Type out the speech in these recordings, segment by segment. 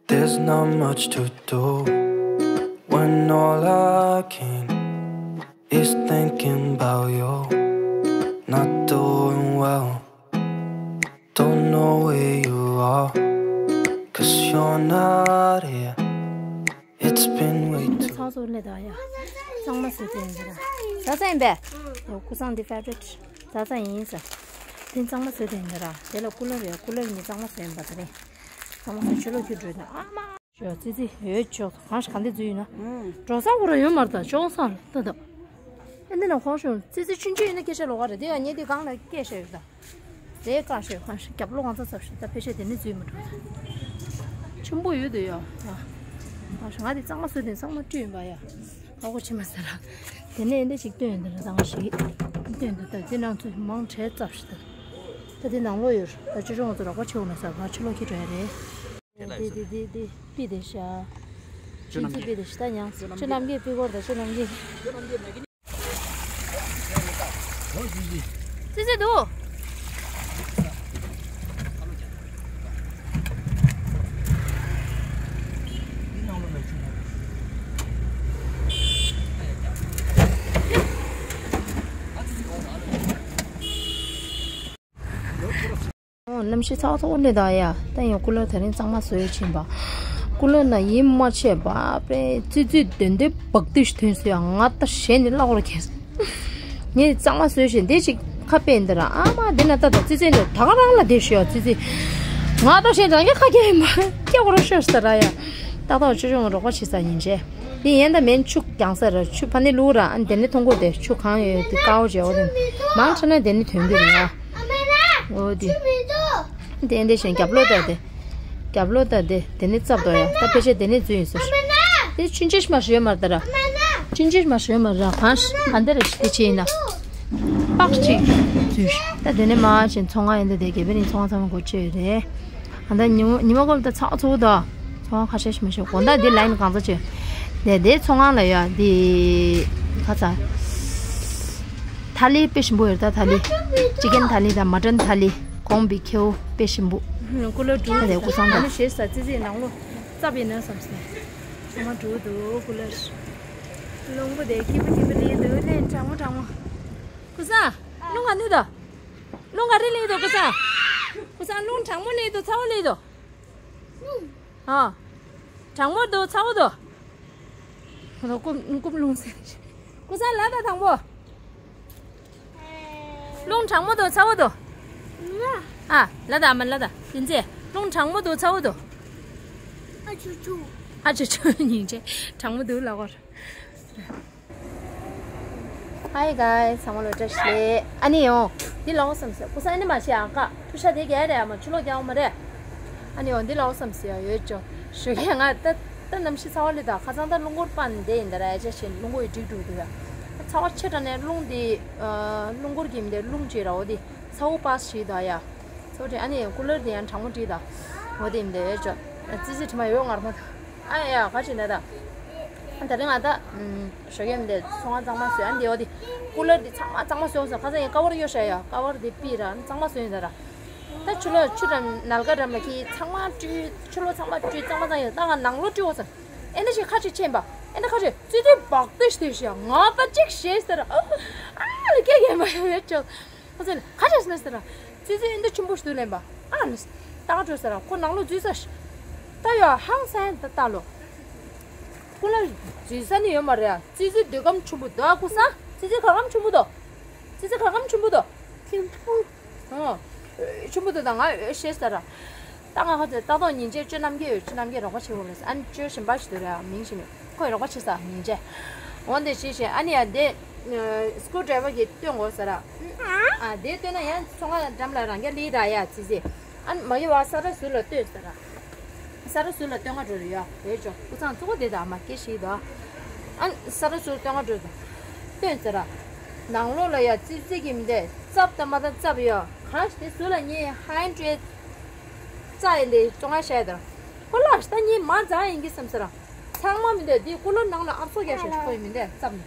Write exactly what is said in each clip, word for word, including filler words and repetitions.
There's not much to do when all I can is thinking about you. Not doing well, don't know where you are, 'cause you're not here. It's been way too ཚང་ཚོ་ལེ་ད་ཡ། གཙང་མ་བཟོས་ཏེ་ཡིན་ཟེར། ཟ་ས་ཡིན་པས། ཡོ་ཀུ་སང་འདི་ཕེ་ཝ་རིཊ། ཟ་ས་ཡིན་ཟེར། དེ་གཙང་མ་བཟོས་ཏེ་ཡིན་ཟེར། དེ་ལ་ཀུ་ལར་ཡོད། ཀུ་ལར་ནི་གཙང་མ་བཟོས་ཡིན་པ་དེ་རེད། གཙང་མ་བཟོས་ཕྱི་ལོགས་ཁྱེར་འགྲོ་ན་ཨ་མ། ཞོ་ཙི་ཙི་ཡོད་ཆོག་གང་ཞིག་གང་དེ་འཛུལ་ཡོད་ན། འགྲོ་ས་ཁོ་ར་ཡོད་མ་རེད་ད་ཅོང་སང་ལ་ད་ད། ཨེ་འདི་ན་ཁོང་ཞོ་ཙི་ཙི་ཆུན་ཆུན་ཡིན་ན་སྐད་ཆ་ལོག་ག་རེད་དེ་ཡང་ཉེ་དུས་གང་ལ་སྐད་ཆ་ཡོད་ད། དེའི་བཀའ་ཤོད་ཁང་ཞིག་རྒྱབ་ལོགས་གང་ཚ་ཚབ་ཞིག་ད་ཕལ་ཆེར་དེ་ནི་འཛུལ་མི་འགྲོ་ད། ཆེན་པོ་ཡོད་དུ་ཡོད་ཨ། ང་དེ་གཙང་མ་བཟོས་དེ་གཙང་མ་བཀྲུས་ཡིན་པ་ཡ། ཧ་གོ་ཆེ་མ་ཟེར་ར། དེ་ནས་འདི་ཞིག་སྟོན་འདི་ལ་གཙང་མ་ཞིག་སྟོན་འདི་ད་དེ་ནང་ཚུད་མང་དྲགས་ཚབ་ཞིག་ད། ད་དེ་ནང་ལོགས་ཡོད་ད་ཅི་ཆུང་ང་ཚོ་རོགས་པ་ཆེ་བོ་ན་ཟ་བ་ཕྱི་ལོགས་ཁྱེར་འགྲོ་ཡ་རེད། དེ་དེ་དེ་དེ་པི་དེ་ཤ། ཆུ་ནམ་ཆུ་པི་དེ་ཤ་ད་ཡང་ཆུ་ནམ་གྱི་པི་གོར་ད་ཆུ་ནམ་གྱི། ཙི་ཙི་འདུག་ཨོ་གནམ་གཤིས་ཚ་བ་ཚ་བོ་ནས་ད་ཡ། ད་ཡང་ཀུ་ལར་དེ་རིང་གཙང་མ་བཟོས་ཕྱིན་པ། ཀུ་ལར་ན་ཡིད་མ་ཆེས་པ་པས་ཙི་ཙི་དོན་དོན་བག་དུས་ཐོན་སོ་ཡ། ང་ད་ཞེད་ནས་བརླག་པར་ཁྱེར། ངས་གཙང་མ་བཟོས་ཤིང་འདི་ཅིག་ཁ་པས་འདི་ར་ཨ་མ་འདི་ན་ད་ད་ཙི་ཙི་འདི་ད་ག་རང་ལ་བསྡད་ཤོག་ཙི་ཙི། ང་ད་ཞེད་རང་གི་ཁ་སྐྱེ་མ་སྐྱེ་བོ་ར་ཤོར་ས་ར་ཡ། ཏག་ཏག་ཅོ་ཅོ་ང་རོགས་པ་བྱེད་ས་ཡིན་ཅེ། འདི་ཡན་ད་མེན་ཆུ་རྒྱང་ས་ར་ཆུ་ཕ་ནི་ལུག་ར་ཨ་འདི་ནི་མཐོང་གོ་དེ་ཆུ་གང་ཡོད་དེ་དཀའ་བོ་བྱེད་འོ་དེ། མང་ཆེ་ན་འདི་ནི་ཐོན་གི་རེད་ཡ། འོ་དེ། དེ་འདི་བཞིན་རྒྱབ་ལོགས་ད་དེ། རྒྱབ་ལོགས་ད་དེ་དེ་ནི་རྩབ་དོ་ཡ་ད་ཕལ་ཆེར་དེ་ནི་འཛུལ་ཡིན་ཟེར། དེ་ཆུན་ཆེ་ཞིག་མ་ཞོས་མར་ད་ར། ཆུན་ཆེ་ཞིག་མ་ཞོས་མར་ར་གང་ཞིག་ག་འདི་ར་ཞིག་དེ་ཆེ་ཡིན་ན། པགས་ཅིག་འཛུལ་ཞིག་ད་དེ་ནི་མ་ཞིག་ཚོང་ཁང་ཡིན་ད་དེ་དགེ་འཕེལ་རིང་ཚོང་ཁང་ཚང་མ་སྒོ་ཕྱེ་ཡོད་རེད། ད་ཉི་མ་ཉི་མ་ཀོལ་ད་ཚགས་ཚུགས་ད། ཚོང་ཁ་ཤས་ཤིག་མ་ཤོད་དགོང་དག་འདི་ལ་ཡིན་གང་ཚ་ཆེ། དེ་དེ་ཚོང་ཁང་ལ་ཡོད་འདི་ཁ་ཚ། ཐ་ལི་དཔེ་ཞིམ་པོ་ཡོད་ད་ཐ་ལི། ཅི་ཀན་ཐ་ལི་དང་མ་ཊན་ཐ་ལི། གོང་བི་ཁེའུ་དཔེ་ཞིམ་པོ། ཀུ་ལོ་འགྲོ་ད་དེ་ཀུ་སང་ད། ཞེས་ས་ཙི་ཙི་ནང་ལོ། རྩ་བའི་ན་བསམ་སེ། ཚང་མ་འགྲོ་འདུག་ཀུ་ལོ། རླུང་པོ་དེ་སྐྱིད་པོ་སྐྱིད་པོ་ལི་འདུག་ལན་གྲང་མོ་གྲང་མོ། ཀུ་སང་། རླུང་ག་ནུས་ད། རླུང་ག་རེ་ལི་འདུག་ཀུ་སང་། ཀུ་སང་རླུང་གྲང་མོ་ལི་འདུག་ཚ་བོ་ལི་འདུག་ཨ། གྲང་མོ་འདུག་ཚ་བོ་འདུག་ཁོ་ཚོ་རྐུབ་རྐུབ་རླུང་ཟེར། ཀུ་སང་ལ་ད་དང་པོ། རླུང་གྲང་མོ་འདུག་ཚ་བོ་འདུག་ཨ་ལ་ད་ཨ་མ་ལ་ད་ཡིན་ཚེ་རླུང་གྲང་མོ་འདུག་ཚ་བོ་འདུག་ཨ་ཆུ་ཆུ། ཨ་ཆུ་ཆུ་ཉིན་ཆེ་གྲང་མོ་འདུག་ལ་གོར། Hi guys, ཚང་མ་ལོ་བཀྲ་ཤིས་བདེ་ལེགས། ཨ་ནི་ཡོང་། འདི་ལའོ་བསམ་སོང་། ཀུ་སང་ཨ་ནི་མ་ཤི་ཨ་ཀ་ཐུ་ཤ་དེ་གས་རེད་ཨ་མ་ཆུ་ལོག་རྒྱག་མ་རེད། ཨ་ནི་ཡོང་འདི་ལའོ་བསམ་སོང་ཡོད་ཅོ། ཞོ་ཡ་ང་ད་ད་གནམ་གཤིས་ཚ་བ་ལི་ད་ཁ་ཚང་ད་རླུང་འཁོར་པ་འདི་ཡིན་ད་ར་ཨ་ཅག་ཤིན་རླུང་འཁོར་ཡི་འགྲིག་འགྲོ་འདུག་ཡ། ཚ་བ་ཆེ་དྲགས་ནས་རླུང་འདི་རླུང་འཁོར་གྱི་མི་འདི་རླུང་ཅིག་ར་འོ་འདི་ཚ་བོ་པ་ཞིག་ད་ཡ། ཚ་བོ་དེ་ཨ་ནི་ཀུ་ལར་འདི་ཡང་གྲང་མོ་འགྲིག་ད། འོ་དེ་མི་འདི་ཡོད་ཅོ། ཙི་ཙི་དྲི་མ་ཡོད་ངར་མ་ད། ཨ་ཡ་ག་ཅིག་ན་ད། ད་རིང་ང་ད། ཞོགས་ཀས་མི་འདི་ཚོང་ཁང་གཙང་མ་བཟོས་ཨ་འདི་འོ་དེ། ཀུ་ལར་འདི་ཚང་མ་གཙང་མ་བཟོས་སོང་ཁ་སང་ཡང་ཀ་བར་གཡོ་ཤ་ཡ་ཀ་བར་འདི་པི་ར་གཙང་མ་བཟོས་ཡིན་ད་ར། ད་ཆུ་ལོག་ཆུ་འགྲམ་ནལ་ག་འགྲམ་ལ་ཁྱི་ཚང་མ་བཀྲུས་ཆུ་ལོག་ཚང་མ་བཀྲུས་གཙང་མ་གཙང་ཡིན་ད་ང་ནང་ལོགས་བཀྲུས་འོ་ཟེར། ཨེ་འདི་ཞིག་ཁ་ཅིག་ཕྱིན་པ། ཨེ་འདི་ཁ་ཅིག་ཙི་ཙི་བག་ཏུ་ཞིག་ཤ་ང་ད་ཅིག་ཤེས་ཟེར། ཨ་ལ་སྐད་རྒྱག་མ་ཡོང་ཡ་ཅོ། ཁོ་ཚོས་ཁ་ཤས་ཟེར་ཟེར། ཙི་ཙི་ཨེ་འདི་ཆུན་པོ་ཞིག་ལེན་པ། ཨ་ལ་ཏག་འགྲོ་ཟེར། ཁོ་ནང་ལོགས་འཛུལ་ས་ཤ་ད་ཡོད་ཧང་སང་ད་ལྟ་ལོ། ཀུ་ལ་འཛུལ་ས་ནི་ཡོད་མ་རེད། ཙི་ཙི་འདོད་གམ་ཆུན་པོ་འདུག་ཨ་ཀུ་སང་། ཙི་ཙི་ག་གམ་ཆུན་པོ་འདུག་ཙི་ཙི་ག་གམ་ཆུན་པོ་འདུག་ཆུན་པོ། ཨོ། ཆུན་པོ་འདུག་ད་ང་ཤེས་ཟེར། ད་ང་ཁ་ཚོས་ལྟ་རྟོག་ཉིན་བྱེད་ཅོ་རྣམ་རྒྱལ་ཡོད་ཅོ་རྣམ་རྒྱལ་རོགས་པ་བྱེད་དགོས་རེད་ཨ་ནི་ཅོ་གཞན་པ་ཞིག་འདུག་རེད་མིང་ཞིག་ནི་ཁོས་རོགས་པ་བྱེད་ས་ཉིན་བྱེད། འོན་ཏེ་ཞེས་བྱས་ཨ་ནི་ཡང་འདི། སྐུ་ཌ་རའི་བར་གྱིས་སྟོན་དགོས་ཟེར། ཨ་འདི་སྟོན་ན་ཡང་ཚོང་ཁང་འགྲམ་ལ་རང་རྒྱ་ལི་ར་ཡ་ཙི་ཙི། ཨ་ནི་མ་གི་བ་ས་ར་ཟུར་ལ་སྟོན་ཟེར། ས་ར་ཟུར་ལ་སྟོན་ག་འགྲོ་རེད་ཡ་བས་ཅོ་སྐུ་ཚང་གཙོ་བོ་དེ་དང་མ་སྐད་ཤིག་དོ། ཨ་ནི་ས་ར་ཟུར་སྟོན་ག་འགྲོ་ཟེར། སྟོན་ཟེར། ནང་ལོགས་ལ་ཡ་ཙི་ཙི་གི་མི་འདས་རྩབ་དང་མ་དང་རྩབ་ཡ་གང་ཞིག་དེ་ཟུར་ལ་ཉེ་ཧན་ཏྲེ། རྩ་ཡིན་དེ་ཅོ་ང་ཤ་ཡ་དང་། ཁོ་ལ་ད་ཉེ་མ་རྩ་ཡིན་གི་བསམ་ཟེར། ཚང་མ་མི་འདོད་འདི་ཀུ་ལོ་ནང་ལ་ཨབ་སོ་རྒྱག་ཤོག་ཁོ་ཡི་མི་འདོད་ཙམ།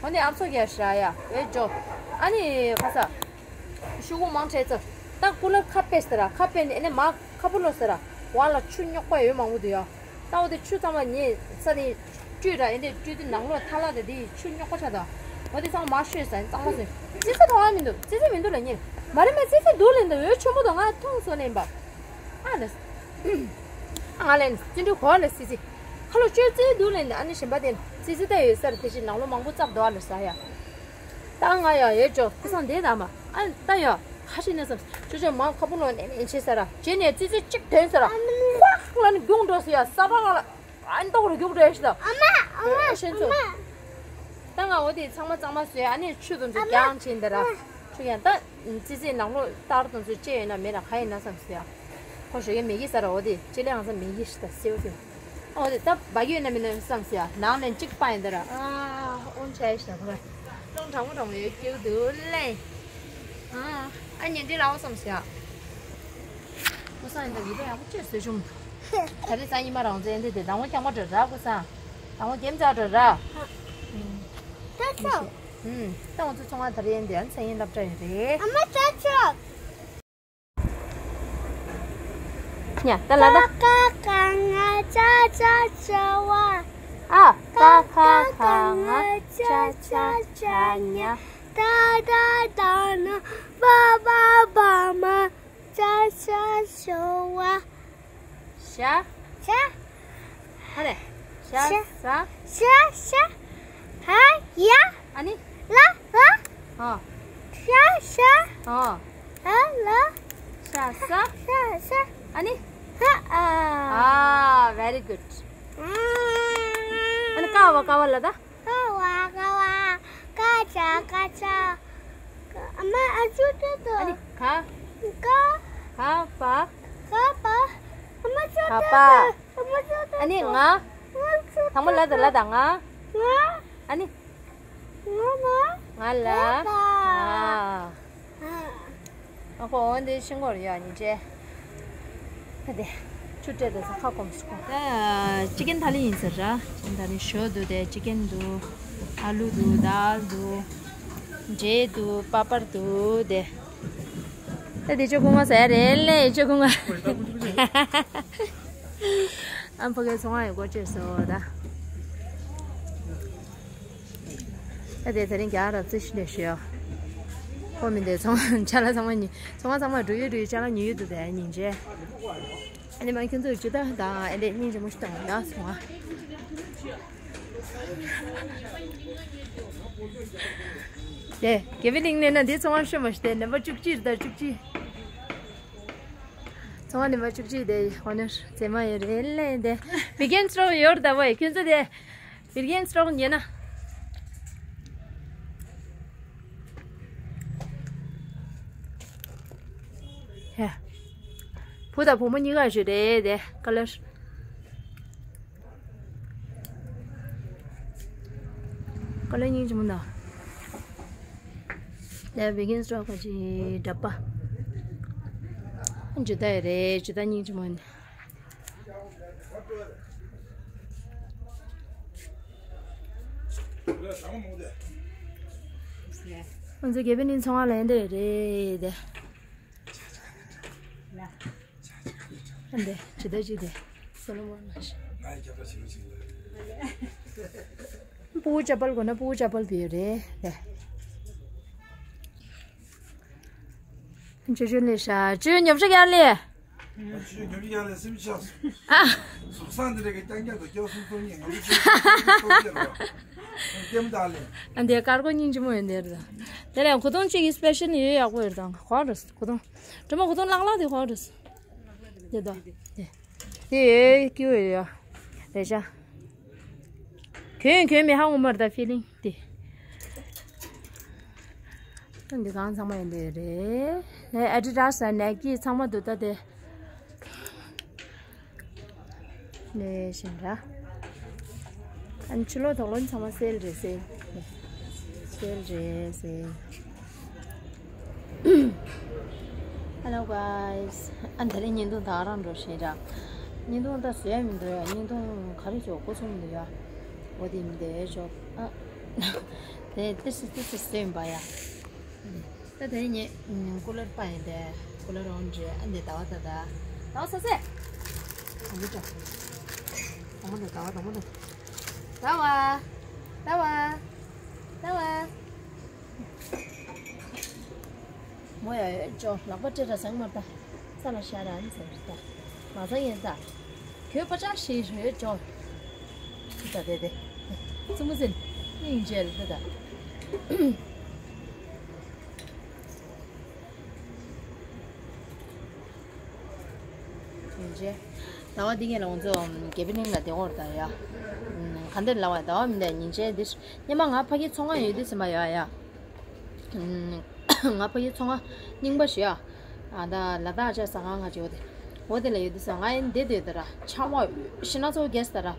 འོ་ནི་ཨབ་སོ་རྒྱག་ཤ་ཡ་བས་ཇོ། ཨ་ནི་ཁ་ས། ཤུ་གུ་མང་ཁྲེ་ཙ། ད་ཀུ་ལོ་ཁ་པེ་ཟེར་ཁ་པེ་ནི་ཨ་ནི་མ་ཁ་པུ་ལོ་ཟེར། བ་ལ་ཆུ་རྙོག་པ་ཡོད་མང་པོ་འདུག་ཡ། ད་འོ་དེ་ཆུ་ཚང་མ་ཉེ་ས་དེ་བཀྲུས་ར། ཨེ་འདྲས་བཀྲུས་དུས་ནང་ལོགས་ཐལ་ལ་དེ་དེ་ཆུ་རྙོག་པ་ཆགས་དང་། འོ་དེ་ཚང་མ་མར་བཤོས་ཟ་ཡིན། གཙང་མ་བཟོས། ཙི་ཙི་མཐོང་ཡ་མི་འདུག་ཙི་ཙི་མི་འདུག་ལ་ཉེ། མ་རེད་མ། ཙི་ཙི་འདུག་ལེན་དང་། འོད་ཆེན་པོ་དང་ང་མཐོང་སོང་ལེན་པ། ཨ་ལ། ང་ལེན་ཙི་འདྲུ་གོ་ལ་ཙི་ཙི། ཁ་ལོ་བཅོས་ཙི་འདུག་ལེན་དང་། ཨ་ནི་གཞན་པ་དེ་ཙི་ཙི་ལྟ་ཡོད་ས་ར། དེ་བཞིན་ནང་ལོགས་མང་པོ་བཙབ་འདུག་ཨ་ལ་ཟ་ཡ། ད་ང་ཡ་ཡོད་ཅོག་ཁུ་སང་དེ་ད་མ་ཨ་ད་ཡ་ཁ་ཤི་ནས་སམ་ཅོ་ཅོ་མ་ཁ་པོ་ལོ་ནས་ནས་ཆེ་ས་ར། བྱས་ནས་ཙི་ཙི་གཅིག་ཐོན་ས་ར། ཧ་ལ་ནི་རྒྱུག་འགྲོ་ས་ཡ། ས་པ་ང་ལ་ཨ་ནི་ཏོག་རུ་རྒྱུག་འགྲོ་ཡ་ཤི་ད། ཨ་མ་ཨ་མ་ཨ་ཤན་ཚོ། ཨ་མ། ད་ང་འོ་དེ་ཚང་མ་གཙང་མ་བཟོས། ཨ་ནི་ཆུ་དུམ་ཚོ་རྒྱང་ཕྱིན་ད་ར། ཆུ་ཡང་ད་ཙི་ཙི་ནང་ལོགས་ལྟར་དུམ་ཚོ་ཅེ་ཡོད་ན་མེད་ན་ག་ཡིན་ན་སམ་ཟེར་ཡ། ཁོ་ཞོ་ཡ་མེ་གི་ས་ར། འོ་དེ་ཅེ་ལེ་ཡང་ས་མེ་གི་ཤི་ད་སེའུ་ཟེར། འོ་དེ་ད་བ་གི་ཡོད་ན་མེད་ན་སམ་ཟེར་ཡ། ནང་ལན་གཅིག་པ་ཡིན་ད་ར། ཨ་ཨོན་ཆ་ཡ་ཤི་ད་ཁོ་ར། ལོང་དྲང་མོ་དྲང་མོ་ཡོད་སྐྱེའུ་འདུག་ལེ། ཨ་ཨ་ཉིན་དེ་ལའོ་སམ་ཟེར་ཡ། ཁོ་ས་ཡིན་ད་ཡིད་ད་ཡག་པོ་ཅེ་བཟོས་བྱུང་། ད་རེས་ས་ཉི་མ་རང་ཚོ་ཡིན་དེ་དེ་དང་པོ་རྐྱང་པ་འགྲོ་ར། ཁོ་ས་དང་པོ་རྒྱན་ཚ་འགྲོ་ར། ད་ཚོ། ཨུམ། ད་ང་ཚོ་ཚོང་བ་དེ་རིང་འདི་ཡང་མཚན་ཡིན་སློབ་གྲྭ་ཡིན་རེད། ཨ་མ་ད་ཚོ། ཉ་ད་ལ་ད། ཀ་ཀ་ཀ་ང་ཅ་ཅ་ཅ་བ། ཨ། ཀ་ཁ་ག་ང་ཅ་ཅ་ཅ་ཉ། ད་ད་ད་ན་བ་བ་བ་མ། ཅ་ཅ་ཞོ་བ། ཤ། ཤ། ཧ་ལེ། ཤ། ཤ། ས། ཤ། ཤ། ཧ། ཡ། ཨ་ནི། ལ། ལ། ཧ། ཤ། ཤ། ཧ། ཧ། ལ། ཤ། ས། ཤ། ཤ། ཨ་ནི། ཧ། ཨ། ཨ། Very good. ཨ་ནི་ཀ་བ་ཀ་བ་ལ་ད། ཀ་བ་ཀ་བ། ཀ་ཅ་ཀ་ཅ། ཨ་མ་ཨ་ཅོ་ཏེ་ཏོ། ཨ་ནི་ག། ཀ། ག་བ། ག་བ། ཨ་མ་ཅོ་ཏེ་ཏོ། ག་བ། ཨ་མ་ཅོ་ཏེ་ཏོ། ཨ་ནི་ང་། ང་ཅོ་ཏེ་ཏོ། དང་པོ་ལ་དང་ལ་དང་ང་། ང་། ཨ་ནི། ང་མ། ང་ལ། ལ་དང་། ཨ། ཨ་ཁོ་འོན་ཏེ་ཤིང་སྐོར་ཡོད་ཉིན་ཅེ། ད་དེ། ཆུ་སྤྲད་དེ་ས་ཁ་སྐོམ་སྐོམ། ད་ཅི་ཀན་ཐ་ལི་ཡིན་ཟེར་ར། ཅི་ཀན་ཐ་ལི་ཞོ་འདུག་དེ། ཅི་ཀན་འདུག་ཨ་ལུ་འདུག་དཱལ་འདུག་འབྲས་འདུག་པ་པར་འདུག་དེ། ད་དེ་ཆོ་ཁུ་ང་ཟ་ཡ་རེད་ལེ། ཆོ་ཁུ་ང་། ཨམ་ཕ་གའི་ཚོང་ང་ཡི་སྒོ་ཕྱེ་སོ་ད། ད་དེ་དེ་རིང་རྒྱ་རབ་རྩེ་ཤི་ལས་ཤི་ཡོ། ཁོ་མི་འདི་ཚོང་ཅ་ལག་ཚང་མ་ཉི་ཚོང་ང་ཚང་མ་འགྲོ་ཡོད་འགྲོ་ཡོད་ཅ་ལག་ཉོ་ཡོད་འདུག་དེ་ཉིན་རྗེ། ཨ་ནི་མ་ཁྱོད་ཚོ་ཇི་ལྟར་དང་ཨ་འདྲས་སྙིང་རྗེ་མོ་ཞིག་གཏོང་ཡ་སོང་ཨ། དེ་དགེ་བའི་གླིང་ནས་ན་འདི་ཚོང་ང་ཤི་མ་ཤི་དེ་ནམ་པ་བཅུ་གཅིག་དང་བཅུ་གཅིག་ཚོང་ང་ནམ་པ་བཅུ་གཅིག་དེ་ཧོ་ནར་ཚེ་མ་ཡོད་རེད་ལེ་དེ། བི་གན་སི་ཊོར་ཡོད་ད་བོ་ཁྱོད་ཚོ་དེ། བི་རྒན་སྲོག་ཉེ་ན། ཧེ། བུ་དང་བུ་མོ་གཉིས་ཀ་ཞིག་རེད་དེ་ཀ་ལར། ཀ་ལར་སྙིང་རྗེ་མོ་ན། དེ་བི་རྒན་སྲོག་ག་ཅི་འདྲ་པ། ཇི་ལྟ་ཡི་རེད་ཇི་ལྟ་སྙིང་རྗེ་མོ་ནི། ང་ཚོ་དགེ་འཕེལ་གླིང་ཚོང་ཁང་ལ་འདི་རེད་དེ། འདི་ཇི་ལྟ་ཇི་ལྟ་སོ་ལོ་མོན་ལ་ཞིག་སྤུ་གུ་ཅ་པལ་དགོས་ན་སྤུ་གུ་ཅ་པལ་བེ་རེད་དེ། ཅོ་ཅོ་ལེ་ཤ་ཅོ་ཉོབ་ཤ་ཡ་ལེ། ཨ་ཆུ་ཉོབ་ཡ་ལེ་སེམས་ཆགས་སོང་། ཨ། སོག་སང་འདི་རེ་གི་རྐྱང་རྐྱང་དུ་སྐྱོ་སུན་སུན་ཉིན་ང་ཚོ་ཆུ་ཉོབ་ཡ་ལེ། ལྟེམ་ད་ལེ། ཨ་འདི་དཀར་གོ་སྙིང་རྗེ་མོ་ཡོད་འདིར་ད། དེ་ལས་གོ་ཐོང་གཅིག་གི་སི་པེ་ཤལ་ཡོད་ཡག་པོ་ཡོད་དང་གོ་རེས་གོ་ཐོང་། གྲོ་མ་གོ་ཐོང་ལག་ལག་དེ་གོ་རེས། དེ་ད་དེ། དེ་ཡོད་ཀྱི་ཡོད་ཡ། རེ་ཤ། གྱོན་གྱོན་མེད་ཧ་ངོ་མར་ད་ཕི་ལིང་དེ། འདི་གང་ཚང་མ་ཡིན་དེ་རེད། ཨེ་ཨ་ཌི་ཌ་སི་དང་ནའི་ཀི་ཚང་མ་འདུག་ད་དེ། ནས་བཞིན་ར། ཨ་ནི་ཕྱི་ལོགས་དོག་ལོགས་ཚང་མ་སེལ་རེད་སེལ། སེལ་རེད་སེལ། Hello guys. ཨ་ད་རེས་བརྙན་ཐུང་ད་རང་འགྲོ་ཤེས་ར། བརྙན་ཐུང་ད་བཟོས་མི་འདུག་ཡ། བརྙན་ཐུང་ག་རེ་ཆོག་གོ་སོང་མི་འདུག་ཡ། འོ་དེ་མི་འདུག་ཡ་ཆོག་ཨ། དེ་ཏི་སི་ཏི་སི་བཟོས་ཡིན་པ་ཡ། ད་དེ་ནས་ངས་ཀུ་ལར་པ་ཡིན་ཏེ། ཀུ་ལར་འོན་རེད། ཨ་འདི་ཟླ་བ་ད་ད། ཟླ་བ་ས་སེ། དང་པོ་དང་། དང་པོ་དང་། ཟླ་བ། ཟླ་བ། ཟླ་བ། ཟླ་བ། མོ་ཡ་ཡོད་ཅོ། ལག་པ་སྤྲད་ར་ཟང་མར་ད། ས་ལ་ཤ་ར་ཨ་ནི་ཟེར་ད། མ་ཟ་ཡིན་ད། གྱོད་པ་ཅག་ཤེས་རེད་ཅོ། ད་དེ་དེ། ཙི་མོ་ཟིན། སྙིང་རྗེ་རེད་ད། ཡིན་རྗེས། ཟླ་བ་འདི་ངས་ལ་ང་ཚོ་དགེ་འཕེལ་གླིང་ལ་བསྡད་ཡོད་རེད་ད་ཡ། ག་འདྲ་ལབ་པ་ཟླ་བ་མི་འདྲ་ཉིན་བྱེད་འདི། སྔོན་མ་ང་ཕ་གིའི་ཚོང་ཁང་ཡོད་དུས་ཙམ་པ་ཡོད་ཡ། ང་ཕ་གིའི་ཚོང་ཁང་རྙིང་པ་ཞིག་ཡ། ཨ་ད་ལ་དྭགས་ཆ་ཟ་ཁང་ང་ཅིག་འོ་དེ། འོ་དེ་ལ་ཡོད་དུས་ཙམ་ང་ཡང་བསྡད་བསྡད་ད་ར་ཆར་པ་ཤི་ན་ཚོ་རྒྱས་ད་ར།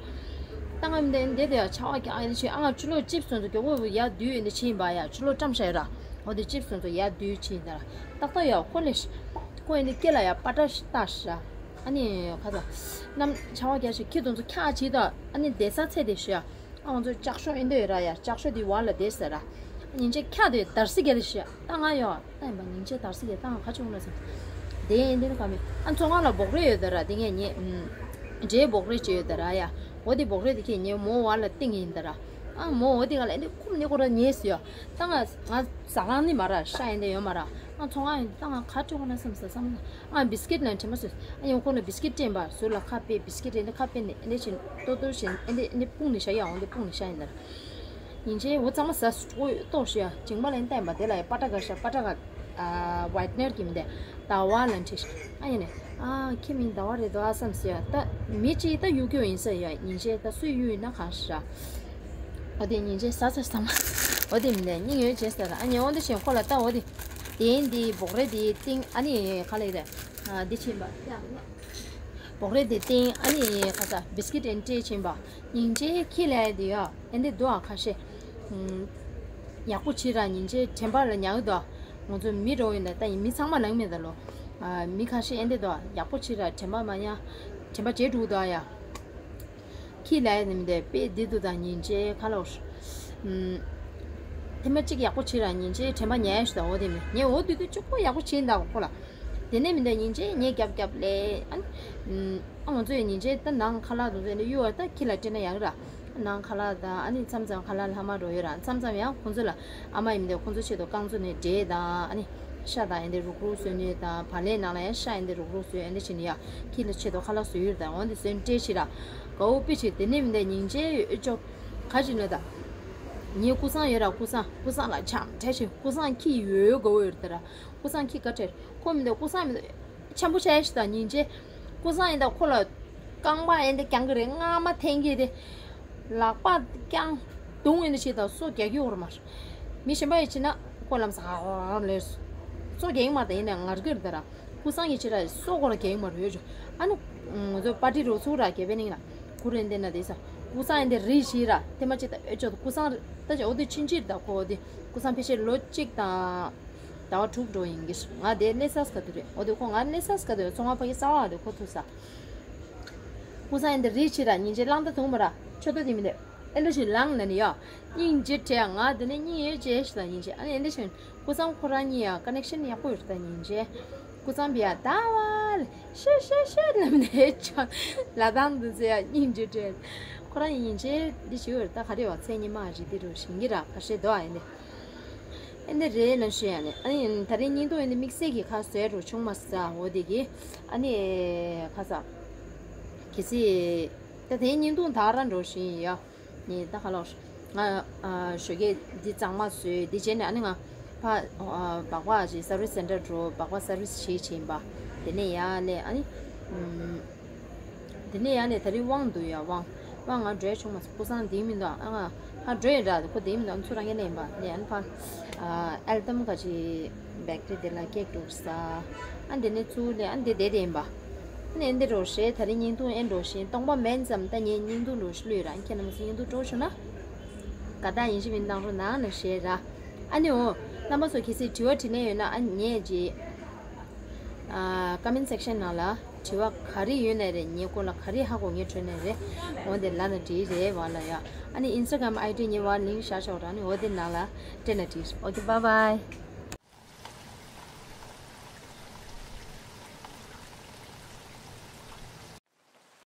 ད་ང་མི་འདྲ་བསྡད་བསྡད་ཡ་ཆར་པ་རྒྱག་ཡ་ཆེ་ཨ་ང་ཕྱི་ལོགས་ཅིབ་སོང་ཚོ་མགྱོགས་པོ་ཡར་བསྡུས་ཡོད་འདི་ཕྱིན་པ་ཡ་ཕྱི་ལོགས་བཀྲམ་བཞག་ཡོད་ར། འོ་དེ་ཅིབ་སོང་ཚོ་ཡར་བསྡུས་ཕྱིན་ད་ར། ཏག་ཏག་ཡ་ཁོ་ལས། ཁོ་ཡིན་ནི་སྐེ་ལ་ཡ་པ་ཏྲ་ཞིག་བཏགས་ཤག་ཨ་ནི་ཁ་ཚ། གནམ་ཆར་པ་རྒྱག་ཞིག་ཁྱི་དུང་ཚོ་ཁྱག་ཅིག་ད་ཨ་ནི་བསྡད་ས་ཚད་དེ་ཤི་ཡ། ཨ་ང་ཚོ་ལྕགས་ཤོག་ཨེ་འདོད་ཡོད་ར་ཡ་ལྕགས་ཤོག་དེ་བར་ལ་བསྡད་ཟེར་ར། ཉིན་བྱེད་ཁྱག་དེ་འདར་སི་རྒྱག་དེ་ཤི་ཡ་ད་ང་ཡོ་ད་ཡིན་པ་ཉིན་བྱེད་འདར་སི་རྒྱག་ད་ང་ཁ་ཆུང་ན་ཟིན། དེ་ཡིན་དེ་ནི་ག་མེད་ཨ་ཚོང་ཁང་ལ་སྦོག་རེ་ཡོད་ད་ར་དེ་ངས་ཉེ། འདྲེའི་སྦོག་རེ་ཅིག་ཡོད་ད་ར་ཡ། འོ་དེ་སྦོག་རེ་དེ་ཁྱེད་ཉེ་མོ་བར་ལ་ཏིང་ཡིན་ད་ར། ཨ་མོ་འོ་དེ་ག་ལ་ཨེ་འདི་ཁུམ་ནི་ཁོ་ར་ཉེས་སུ་ཡོད། ད་ང་ང་ཟ་ཁང་ནི་མ་ར་ཤ་ཡིན་དེ་ཡོད་མ་ར། ཨ་ཚོང་ཁང་ཡིན་ད་ང་ཁ་ཁྲོ་ཁོ་ན་བསམ་ས་བསམ་ན་ཨ་བིས་ཀིད་ལ་དྲི་མ་སོས་ཨ་ཡང་ཁོ་ལ་བིས་ཀིད་སྤྲད་པ་ཟུར་ལ་ཁ་ཕེ་བིས་ཀིད་ཨེ་འདི་ཁ་ཕེ་ནི་ཨེ་འདི་བཞིན་ཏོ་ཏོ་བཞིན་ཨེ་འདི་ཨེ་འདི་སྤུངས་ནི་ཤ་ཡ་འོ་འདི་སྤུངས་ནི་ཤ་ཡིན་ད་ར། ཉིན་བྱེད་འོ་གཙང་མ་ཟ་སུ་ཏོ་ཏོ་ཤ་ཡ་ཇིང་པ་ལ་ཡིན་ད་ཡིན་པ་དེ་ལ་ཡ་པ་ཏྲ་ག་ཤ་པ་ཏྲ་ག་ཨ་ཝའི་ཊི་ནར་གྱི་མི་འདི་ཟླ་བ་ལ་འཁྲིས་ཨ་ཡིན་ནི། ཨ་ཁྱི་མིང་ཟླ་བ་རེད་དོ་ཨ་བསམ་སོ་ཡ། ད་མི་གཅིག་ད་གཡུག་གྱོ་ཡིན་ས་ཡ་ཉིན་བྱེད་ད་སུས་གཡུག་ཡིན་ན་གང་ཤ། འོ་དེ་ཉིན་བྱེད་ཟ་ཟ་ཟ་མ། འོ་དེ་མི་ནས་སྙིང་ཡོད་བྱེད་ཟེར་ཨ་ཉེ་འོ་དེ་བཞིན་ཁོ་ལ་ད་འོ་དེ། དེ་འདི་སྦོག་རེ་དེ་ཏིང་ཨ་ནི་ག་ལ་ཡིན་རེད། ཨ་འདི་ཕྱིན་པ། སྦོག་རེ་དེ་ཏིང་ཨ་ནི་ག་ས་བིས་ཀིད་ཨེ་འདི་སྤྲད་ཕྱིན་པ། ཉིན་བྱེད་ཁྱི་ལ་ཡ་དེ་ཡ། ཨེ་འདི་འདུག་ཨ་ཁ་ཤས། ཡག་པོ་བྱེད་ར་ཉིན་བྱེད་དྲན་པ་ལ་ཉར་གི་འདུག་ང་ཚོ་མི་འགྲོ་ཡིན་ད་ལྟ་ཡིན་མི་ཚང་མ་ལངས་མེད་ད་ལོ། མི་ཁ་ཤས་ཨེ་འདི་འདུག་ཡག་པོ་བྱེད་ར་དྲན་པ་མ་ཉར། དྲན་པ་བརྗེད་འགྲོ་གི་འདུག་ཡ། ཁྱི་ལ་ཡ་ནི་མི་འདུག་དཔེ་འདི་འདུག་ད་ཉིན་བྱེད་ཁ་ལོ། ཐེངས་མ་གཅིག་ཡག་པོ་བྱེད་ར་ཉིན་བྱེད་དྲན་པ་ཉར་ཡ་ཞུ་ད་འོ་དེ་མི་ངས་འོ་དུས་དུས་གཅིག་པོ་ཡག་པོ་བྱེད་ཡིན་ད་ཁོ་ལ། དེ་ནས་མི་འདུག་ཉིན་བྱེད་ངས་རྒྱབ་རྒྱབ་ལས་ཨ་ནི། ཨ་ང་ཚོ་ཡི་ཉིན་བྱེད་ད་ནང་ཁ་ལག་དུ་ཚོད་ནས་གཡུག་བ་ད་ཁྱི་ལ་སྤྲད་ན་ཡག་ར། ནང་ཁ་ལག་དང་ཨ་ནི་མཚམས་མཚམས་ཁ་ལག་ལྷག་མ་འགྲོ་ཡོད་ར་མཚམས་མཚམས་ཡང་ཁོང་ཚོ་ལ་ཨ་མ་ཡིན་མི་འདུག་ཁོང་ཚོ་ཆེད་དུ་རྐང་བཙུགས་ནས་འབྲས་དང་ཨ་ནི་ཤ་དང་ཨེ་འདི་རུག་རུག་བཟོས་ནས་དང་བག་ལེབ་ནང་ལ་ཡང་ཤ་ཨེ་འདི་རུག་རུག་བཟོས་ཨེ་འདི་བྱས་ནས་ཡ་ཁྱི་ལ་ཆེད་དུ་ཁ་ལག་བཟོས་ཡོད་ར་ད་འོ་འདི་བཟོས་ནས་སྤྲད་ཕྱིན་ར། དགའ་བོ་དཔེ་ཆེ་དེ་ནས་མི་འདུག་ཉིན་བྱེད་ཨོ་ཅོ། ག་ཅིག་ན་ད། ངའི་ཀུ་སང་ཡོད་ར་ཀུ་སང་ཀུ་སང་ལ་ཆམ་ཕྲད་ཤིང་ཀུ་སང་ཁྱི་ཡོད་དགའ་བོ་ཡོད་ར་ད་ར། ཀུ་སང་ཁྱི་ག་ཕྲད་ཁོ་མི་འདུག་ཀུ་སང་མི་འདུག་འཆམ་པོ་བྱས་ཤི་ད་ཉིན་བྱེད། ཀུ་སང་ཡིན་ད་ཁོ་ལ་རྐང་པ་ཡིན་ད་རྐྱང་གི་རེད་རྔ་མ་འཐེན་གི་རེད། ལག་པ་རྐྱང་རྡུང་ཡིན་ད་བྱེད་ད་སོ་རྒྱག་གི་ཡོད་རེད་མ་རེད། མི་གཞན་པ་ཡིན་བྱེད་ན་ཁོ་ལམ་སང་ཧ་ཧ་ཧ་ལས་སོ་རྒྱག་གི་མ་ད་ཡིན་ན་ངར་གི་རེད་ད་ར། ཀུ་སང་ཡིན་བྱེད་ར་སོ་ཁོ་ལ་རྒྱག་གི་མ་རེད་ཡོད་ཅོ། ཨ་ནུ། ང་ཚོ་པར་ཊི་རོགས་ཚུགས་ར་རྒྱ་བལ་གླིང་ལ། ཁུ་རེ་འདི་ན་དེ་ས། ཀུ་སང་ཡིན་ད་རི་བྱེད་ར་དེ་མ་བྱེད་ད་ཨེ་ཅོ་ཀུ་སང་ད་ཅོ་འོ་དེ་ཕྱིན་ཕྱིར་ད་ཁོ་འོ་དེ་ཀུ་སང་ཕལ་ཆེར་ལོ་གཅིག་དང་། ཟླ་བ་དྲུག་འགྲོ་ཡིན་གྱི་ང་དེ་གནས་ས་སྐབས་དུ་རེད་འོ་དེ་ཁོ་ང་གནས་ས་སྐབས་དུ་ཚོང་ཁང་ཕ་གི་གསར་བ་དེ་ཁོ་ཐུག་ས། ཀུ་སང་ཡིན་ད་རི་བྱེད་ར་ཉིན་བྱེད་གླང་ད་དུང་མ་ར་ཆོ་ཏོ་དེ་མི་འདེ་ཨེ་འདྲ་ཞིག་ལངས་ན་ནི་ཡ། སྙིང་རྗེ་བྲལ་ང་དེ་ནས་སྙིང་ཡོད་ཅེས་ཞིག་ལ་ཡིན་ཅེས་ཨ་ནི་ཨེ་འདྲ་ཞིག་ཀུ་སང་ཁོ་རང་གཉིས་ཡ་ཀ་ནེག་ཤན་ཡག་པོ་ཡོད་ད་ཡིན་ཅེས། ཀུ་སང་བི་ཡ་ད་བ་ལ་ཤེ་ཤེ་ཤེ་ལམ་ནས་ཆོ་ལ་དང་དུ་ཚེ་ཡ་སྙིང་རྗེ་བྲལ། ཁོ་རང་ཡིན་ཅེས་འདི་ཞིག་ཡོད་ད་ག་རེ་བ་ཚེ་ཉི་མ་རི་དི་རུ་ཞིང་གི་ར་ཁ་ཤས་དོ་ཨ་ནི། ཨེ་འདི་རེད་ལ་ཤེ་ཡ་ནི་ཨ་ནི་ད་རེས་སྙིང་དུ་ཨེ་འདི་དམིགས་བསལ་གྱི་ཁ་བཟོས་རུ་ཆུང་མ་ས་འོ་དེ་གི་ཨ་ནི་ཁ་ས་གི་སི་ད་དེ་སྙིང་དུ་ད་ར་འགྲོ་ཞིང་ཡ། ནི་ད་ག་ལོར། ང་ཨ་ཞོགས་ཀས་འདི་གཙང་མ་བཟོས་འདི་བྱས་ནས་ཨ་ནི་ང་ཕ་ཨ་སྦག་སྦག་ཅིག་སར་བིས་སེན་ཊར་འགྲོ་སྦག་སྦག་སར་བིས་བྱེད་བྱིན་པ། དེ་ནས་ཡར་ལས་ཨ་ནི། ཨམ། དེ་ནས་ཡར་ལས་ད་རིང་དབང་འདུག་ཡ་དབང་། དབང་ང་འགྲོ་ཡ་བྱུང་མ་སོང་ཀུ་སང་འདི་མི་འདུག་ཨ་ང་ཕ་འགྲོ་ཡ་འདྲ་ཁོ་འདི་མི་འདུག་ཨ་ཚུར་རང་གི་ལས་ཡིན་པ་ནས་ཨ་ནི་ཕ། ཨ་ཨེལ་ཏམ་ག་ཅིག་བེག་ཊི་རི་དེ་ལ་ཀེག་འགྲོ་ས། ཨ་འདི་ནས་ཚུར་ལས་ཨ་འདི་བསྡད་དེ་ཡིན་པ། ཨ་ནི་ཨེ་འདི་རོ་ཞེས་ད་རིང་བརྙན་ཐུང་ཨེ་འགྲོ་ཞིང་སྟོང་པ་མེད་ཙམ་ད་ངས་བརྙན་ཐུང་འགྲོ་ཞིག་ལུས་ར་ཁྱེད་རྣམ་ཚོ་བརྙན་ཐུང་འགྲོ་ཞུ་ན། དགའ་རྟགས་ཡིན་གཅིག་མིན་གནང་རོགས་གནང་ནས་ཞེས་ར། ཨ་ནི་འོ། རྣམ་པ་ཚོ་གལ་སྲིད་དྲི་བ་དྲིས་ལན་ཡོད་ན་ཨ་ངས་ཀྱི། ཨ་ཀོ་མེན་སེག་ཤན་ནང་ལ་དྲི་བ་ག་རེ་ཡོད་ནའི་རེད་ངའི་སྐོར་ལ་ག་རེ་ཧ་གོ་ངའི་ཁྲོད་ནས་རེད། འོ་འདི་ལ་ན་དྲིས་རེད་བ་ལ་ཡ། ཨ་ནི་ཨིན་སི་ཊ་གྷ་རམ་ཨའི་ཌི་ངའི་བ་ལིང་ཤ་ཤོག་ར་ནི་འོ་འདི་ནང་ལ་སྤྲད་ན་དྲིས། ཨོ་ཀེ་བྷའི་བྷའི།